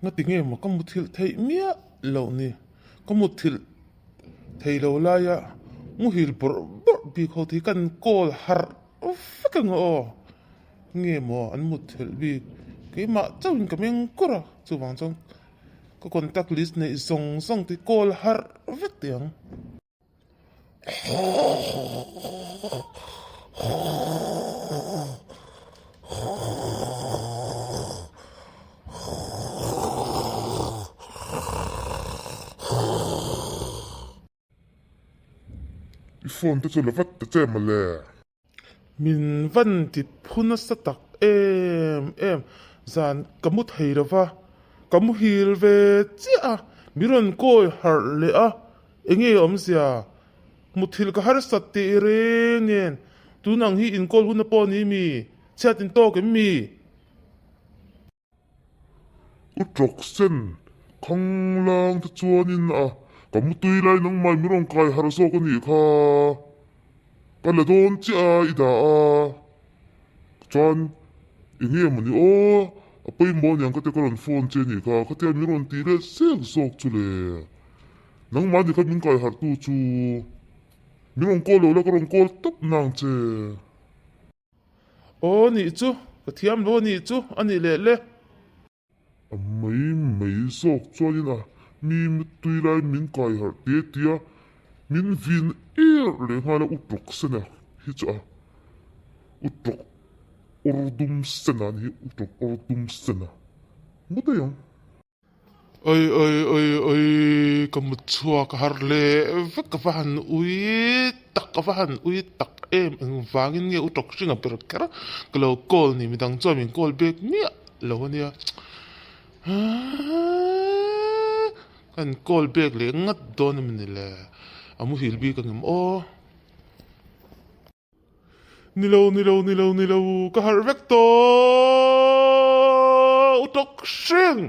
Ngati nge maw ka muthilh theih miah loh ni? Ka muthilh thei lo laia muhil bawrh bawrh bik ho te hi kan call harh vek ang aw. Nge maw an muthilh bik? Keimah chauhin ka meng kur a, chuvang chuan ka contact list neih zawng zawng te hi call harh vek teh ang. I phone te chu la vat ta che mawle. Min van ti phu nasa tak em em, zan ka mu thei lo va, ka muhil ve chiah a, mi rawn kawi harh leh a, enge awmzia, muthilh ka harsat tih reng nen, tun ang hi inkawl hun a pawh ni mi, chhiat in tawk em mi? U Tawksen, Khanglang te chuanin a ka mutui lai nangmah min rawn kai harh zawk a nih kha. Ka la dawn chiah a i dah a, chuan eng nge mawni aw a pawimawh aniang ka tia ka rawn phone che a nih kha, khatia min rawn tih leh sek zawk chu le. Nangmah ni kha min kai harh tu chu min rawn call lo la ka rawn call tawp nang che. Aw nih chu, ka thiam lo a nih chu, a nih leh le. A mai mai zawk chuanin a mi mutui lai min kai harh te tia min vin er leh nghal a u tawk sena hi chu a u tawk awr dum sena a ni hi u tawk awr dum sena ngawt daih ang. Oi oi oi oi ka mut chhuak har leh vek ka va han ui tak ka va han ui tak em engvangin nge u tawk hringa ber kher ka lo call ni midang chuan min call bek miah lo ania ka in call bek leh ngat dawn a ni le a muhil bik ang em aw. Ni lo, ni lo, ni lo, ni lo, ka harh vek tawh! U tawk hring!